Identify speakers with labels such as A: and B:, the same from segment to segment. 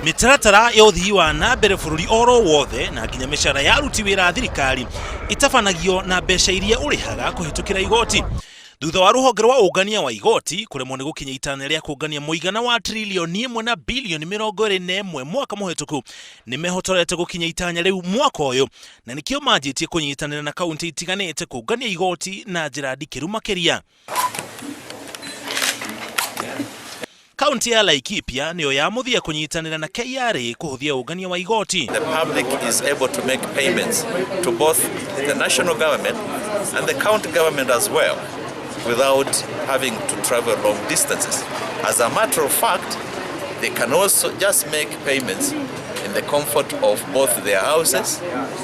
A: Mĩtaratara ya ũthii wa na mbere bũrũri oro wothe na nginya mĩcara ya aruti wĩra a thirikari ĩtabanagio na mbeca iria ũrĩhaga kũhĩtũkĩra igoti. Thutha wa rũhonge rwa ũngania wa igoti kũremwo nĩ gũkinya itanya rĩa kũngania mũigana wa trilioni ĩmwe na bilioni 21 mwaka mũhĩtũku, nĩ mehotorete gũkinya itanya rĩu mwaka ũyũ na nĩkĩo manjĩtie kũnyitanĩra na kaunti itiganĩte kũngania igoti na njĩra ndikĩru makĩria. Kaunti ya Laikipia nĩyo ya mũthia kũnyitanĩra na KRA kũhũthia ũngania wa igoti.
B: The public is able to make payments to both the national government and the county government as well without having to travel long distances. As a matter of fact, they can also just make payments in the comfort of both their houses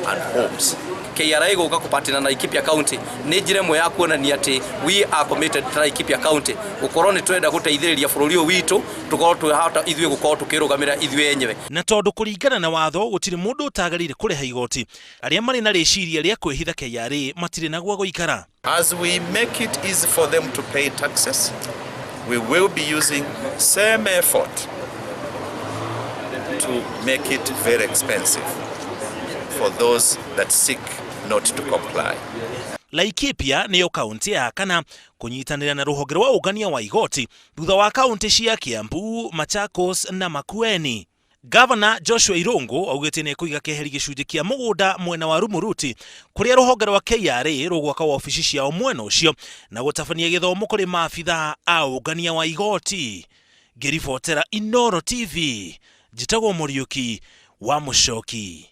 B: and homes.
C: KRA gũka kũpatĩna na Laikipia County nĩ njĩra ĩmwe ya kuonania atĩ we are committed to Laikipia County gũkorwo nĩ twenda gũteithĩrĩria bũrũri ũyũ witũ tũkorwo twĩhota ithuĩ gũkorwo tũkĩrũgamĩra ithuĩ enyewe.
A: Na tondũ kũringana na watho gũtirĩ mũndũ ũtagĩrĩire kũrĩha igoti, arĩa marĩ na rĩciria rĩa kwĩhitha KRA matirĩ na gwa gũikara.
B: As we make it easy for them to pay taxes, we will be using same effort to make it very expensive for those that seek not to comply.
A: Laikipia nĩyo kaunti ya kana kũnyitanĩra na rũhonge rwa ũngania wa igoti thutha wa kaunti cia Kiambu, Machakos na Makueni. Gavana Joshua Irungu augĩte nĩ ekũiga keheri gĩcunjĩ kĩa mũgũnda mwena wa Rumuruti kũrĩa rũhonge rwa KRA rũgwaka wabici ciao mwena ũcio na gũtabania gĩthomo kũrĩ maabithaa a ũngania wa igoti. Ngĩribotera Inooro TV, njĩtagwo Mũriũki wa Mũcoki.